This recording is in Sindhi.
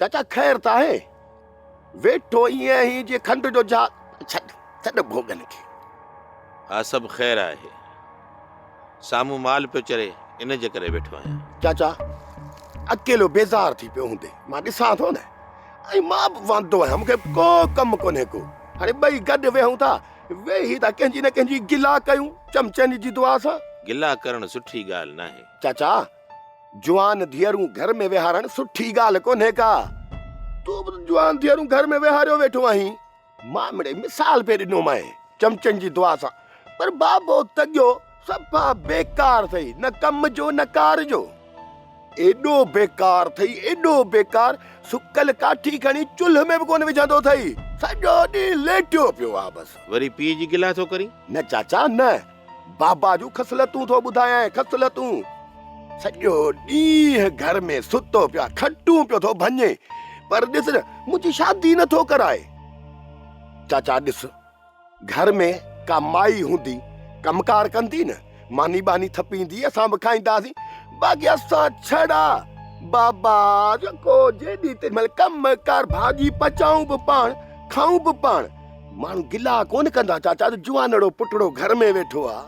چاچا خير ته آهي؟ ويٺو ائين آهين جيئن کنڊ جو جهاز. ڇڏ، ڇڏ ڀوڳن کي. ها سڀ خير آهي. سامهون مال پيو چري، ان جي ڪري ويٺو آهيان. چاچا، اڪيلو بيزار ٿي پيو هوندين. مان ڏسان ٿو نه. ۽ مان به واندو آهيان، مون کي به ڪو ڪم ڪونهي ڪو. هاڻي ٻئي گڏ ويهون ٿا، ويهي ٿا ڪنهن جي نه ڪنهن جي گلا ڪيون، چمچن جي دعا سان. گلا ڪرڻ سٺي ڳالهه ناهي. چاچا، جوان ڌيئرون گهر ۾ ويهارڻ سٺي ڳالهه ڪونهي ڪا. تون به ته جوان ڌيئرون گهر ۾ ويهاريو ويٺو آهين. مان مڙئي مثال پئي ڏنومانء چمچن جي دعا سان. پر بابو تڳيو صفا بيڪار اٿئي، نه ڪم جو نه ڪار جو. ايڏو بيڪار اٿئي، ايڏو بيڪار، سڪل ڪاٺي کڻي چلهه ۾ به ڪونه وجهندو اٿئي. سڄو ڏينهن ليٽيو پيو آ بس. وري پيء جي گلا ٿو ڪرين؟ نه چاچا نه. بابا جون خصلتون ٿو ٻڌايانء، خصلتون. سڄو ڏينهن گهر ۾ ستو پيو آهي، کٽون پيو ٿو ڀڃي، پر ڏس نه منهنجي شادي نه ٿو ڪرائي. چاچا ڏس، گهر ۾ ڪا مائي هوندي، ڪم ڪار ڪندي نه، ماني ٻاني ٿپيندي، اسان به کائينداسين، باقي اسان ڇڙا. بابا جيڪو جيڏي تيڏي مهل ڪم ڪار، ڀاڄي پچائون به پاڻ، کائون به پاڻ. ماڻهو گلا ڪونه ڪندا چاچا ته جوانڙو پٽڙو گهر ۾ ويٺو آ.